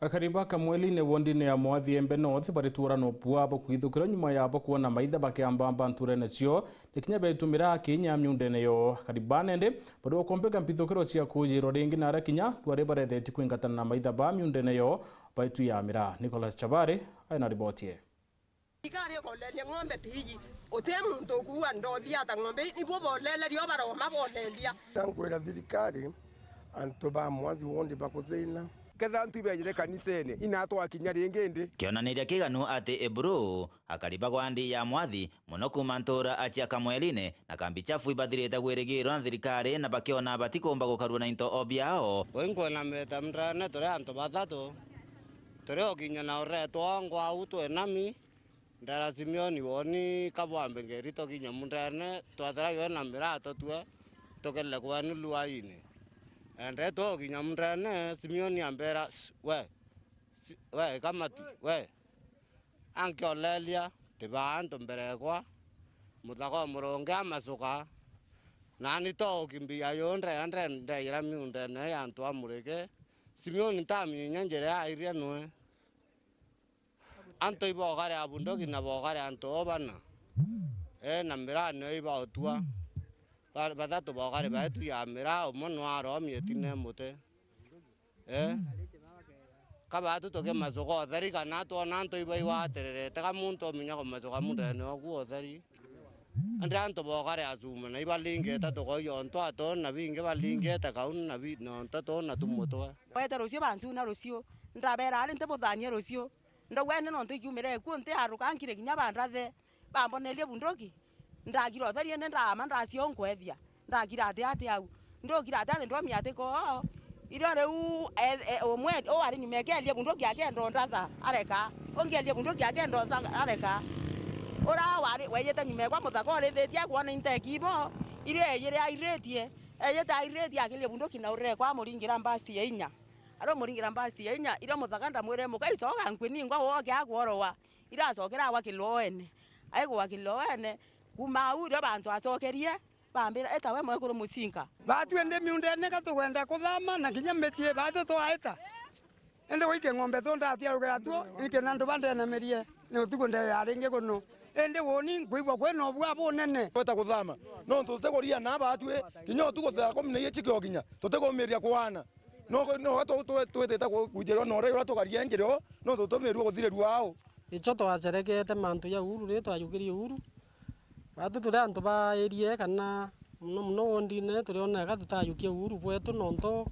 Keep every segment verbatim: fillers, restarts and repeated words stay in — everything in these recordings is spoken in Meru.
Akari ba Kamwelini wondine ya Mwathi Embe North barituura na upua bukwithukirwa nyuma yabo kwona maitha bakiambamba nturene cio, na kinya betumira kinya miundene yo. Akari bana indi bari ukombeka mpithukiro cia kujirwa ringi na ara kinya rwari barethetie kwingatana na maitha ba miundene yo baitu ya miraa. Nicholas Chabari aina riboti ye. Thirikari ikoleleria ng'ombe ti iji. Uti muntu ukuua ndothi ata ng'ombe iji, nibo boleleria o baroma bolelia. Nkwira thirikari, antu ba Mwathi wondi bakuthina. Ketha antu ibejire kanisene, ina twakinya ringi ndi. Kionaniria kiganu ati Eburu, akari bagwa ndi ya Mwathi, muno kuma ntura acia Kamwelini, na kambi chafu ibathirite gwirigirwa na thirikari, na bakiona batikumba gukarua na into o biao. Ui nkwina mita mndene turi antu bathatu, turi ukinya na uretwa ngwau twinami. Ndera Simioni, woni kabwambe ngeri tukinya mundene, twethira yo na miraa tutue, tukele kwenu luaini. Ende tukinya mundene, Simioni ambera, "Sh, we, si, we, kamati, we." Ankioleria, tibaa antu mbere ekwa, muthaka o murungi amacuka, nani tokimbia yu ndea nde-, ndeyira miundene ya antu amurike, Simioni ntaminya njira airie nwe. Antu ibogare abunduki na bogare antu o bana. Eh, na miraa nio ibaotua. Ba-, bathatu bogare baetu ya miraa, umwe nwaromie tine muti. Eh? Ka batu tukimacuka utheri kana twona antu ibaigwatirerete ka muntu uminya kumacuka mundene oku utheri. Andi antu bogare acuma na ibalingite tukoiya untu atona bingi balingite kauni na bi-, na untu tona tumutwe. Wete rucio bancuna rucio, ndabera ari ntibuthanie rucio. Ndauga indi nontu ikiumire ekuo ntiaruka nkire kinya bandathe, bambonerie bunduki. Ndakira utheri indi ndaama ndacia unkwethia. Ndakira ati ati au. Ndokira ati ati ndwamia ati koo. Irio riu e-, e-, umwe u ari nyuma ekeeria bunduki akenda undatha areka. Ungi eeria bunduki akenda untha areka. Ura wari wejite nyuma ekwa muthaka urithitie akwona inteki ibo. Irio ejire airitie. Ejite airitie akiria bunduki na urekwa amuringira mbasti ya inya. Arumuringira mbasti ya inya, iria muthaka ndamwire, "Muka icoka nkwi ningwa woke akworowa." Iracokera agwa kiloene. Aigwa kiloene, kuma au irio bantu acokerie, bambira, "Eta we mwekuru mucinka." Batwi ndi miundene ka tukwenda kuthama na kinya micii batu twaita. Indi gwike ng'ombe tu ndatiarukira tuo, ikina ndu bandenamirie, ni utuku ndeya ringi kuno. Indi woni nkwigua kwina ubua bunene. Tweta kuthama, nontu tutikuria na batwi, kinya utuku thaa kumi na iiji kiokinya, tutikumiria kwana. No, no, tu-, tu-, twitite ku-, kujirwa na uria uria tukaria njira o, no tutumirwe kuthirirua au. Icho twacherekete mantu ja uru ri twajukirie uru. Batu turi antu ba area kana muno muno wondine turiona eka tutajukia uru bwetu nontu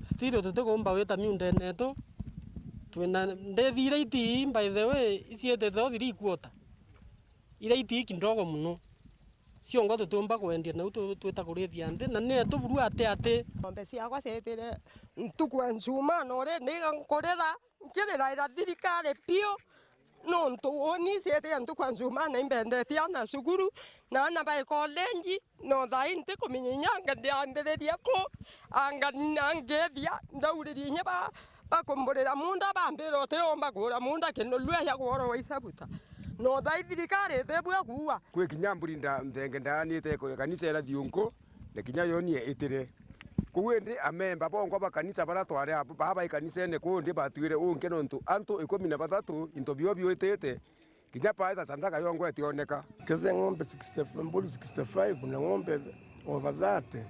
still tutikumba wita miundene yetu. Twina ndithi iria iti, by the way, iciitite o three quarter. Iria iti kidogo muno. Ciongo tutiumba kwendia nau tu-, twita kurithia nthi, na ni etuburu ati ati. Ng'ombe ciakwa cietire ntuku ya Njumaa, na uri ni nkurira, nkiriraira thirikari piu, nontu uni cietire ntuku ya Njumaa, na imbendetie ana cukuru, na ana bai college, no thaai ntikumenya inya anga ndiambiriria ku, anga nina ngethia, ndauririe inya ba, bakumburira munda, bambira utiumba kugura munda kindu lua ya gworo wa isabuta. No thaai thirikari itibua kuua. Kwi kinya mburi nda-, nthenge ndaanite ku-, kanisa ira thiunku, na kinya yo ni itire. Kuu indi amemba bongwa ba kanisa bara twari abo, baa bai kanisene kuu ndi batwire unke nontu antu ikumi na bathatu into bio biwitite, kinya paita sandaka yongwa itioneka. Kethia ng'ombe sixty-five, mburi sixty-five na ng'ombe over thirty,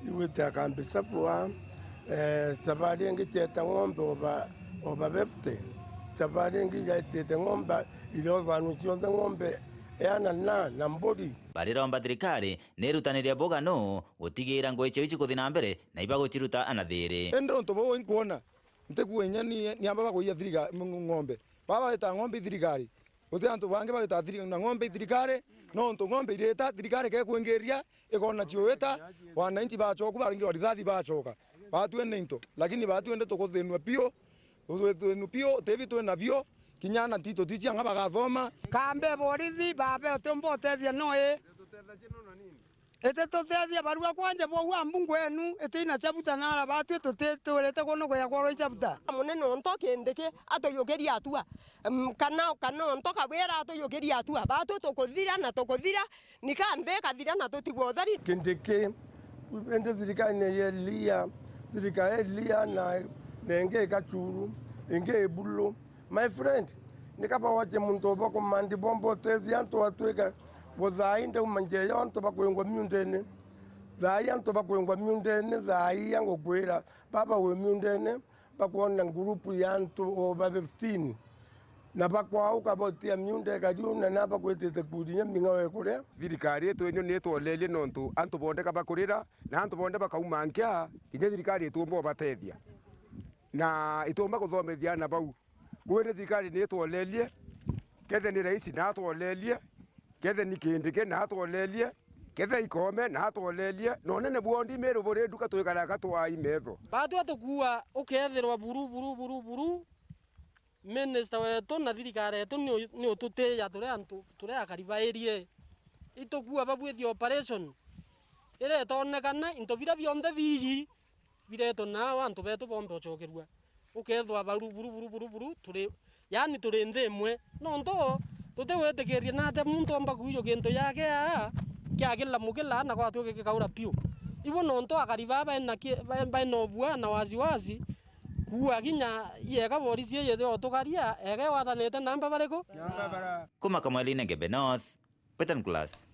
igwite akambi chapua, eh, chabari ingi cieta ng'ombe over, over fifty, chabari ingi yaitite ng'ombe, iria uthanu cionthe ng'ombe eana na, na mburi. Bariromba thirikari nirutanirie buganu gutigira ngui ciu cikuthi na mbere na ibaguciruta na thiri. Indi untu buu inkwona, ntikua inya ni, ni amba bakuiya thiriga-, ng-, ng'ombe. Baba bagita ng'ombe i thirikari. Guti antu bangi bagita thiri-, na ng'ombe i thirikari, no untu ng'ombe irita, thirikari kekwingiria, ikona ciuita, wananchi bacoku baringirwa rithathi bacoka. Batwende into, lakini batwende tukuthinua piu, tuthinua piu, tibi twina bio, kinya ana titu tici anga bagathoma. Kambe borithi, babe utiumba utethia noi. Ititutethia barua kwanja bwou wa mbungu enu, itina chabuta nara batwi tutitwirite kunu kuya kworwa ichabuta. Munene onto kindi ki atuyukirie atua, mm, kana, kana onto kabwira atuyukirie atua, batwi tukuthira na tukuthira, nika nthi ikathira na tutigwe utheri. Kindi ki, indi thirikari ni yelia, thirikari yelia na, na ingi ikachuru, Ingi ibulu. My friend, ni kaba wache muntu oba kumandi bomba utethia antu atwika bo thaai ndauma njeya antu bakwingwa miundene. Thaai antu bakwingwa miundene, thaai angukwira, baba wi miundene, bakwona ngurupu ya antu over fifteen. Na bakwauka botia miunda ikariu na nabakwitite kuria ming'ao ikuria. Thirikari yetu inio ni itwolerie nontu antu bonde ka bakurira na antu bonde bakauma nkia, kinya thirikari ituumba ubatethia. Na ituumba kuthomethia ana bau. Kwiri thirikari ni itwolerie, kethe ni raisi na atwolerie, kethe ni Kindiki na atwolerie, kethe i Koome na atwolerie, na unene bwonthe Meru buri nduka twikaraga twai metho. Batwi atukuua ukethirwa buru, buru, buru, buru, minista wetu na thirikari yetu ni u-, ni ututiia turi antu, turi akari ba area ii. Itukuua babwithia operation iria itonekana into biria bionthe biiji biretwe nao antu betu bombe ucokerua. Ukethwa baru, buru, buru, buru, buru, turi, yaani turi nthi imwe. Nontu tutigwitikiria na atia muntu omba kuijwa gintu yake aa, kiakila mukila na gwatwika gikaura piu. Ibo nontu akari baa baina ki-, ba-, baina ubua na wasiwasi, kuua kinya yeka borisi iji yotukaria, ega iwathanite namba bariku? Namba bara. Kuma Kamweli-ini Ngembe North, Peter Nicholas.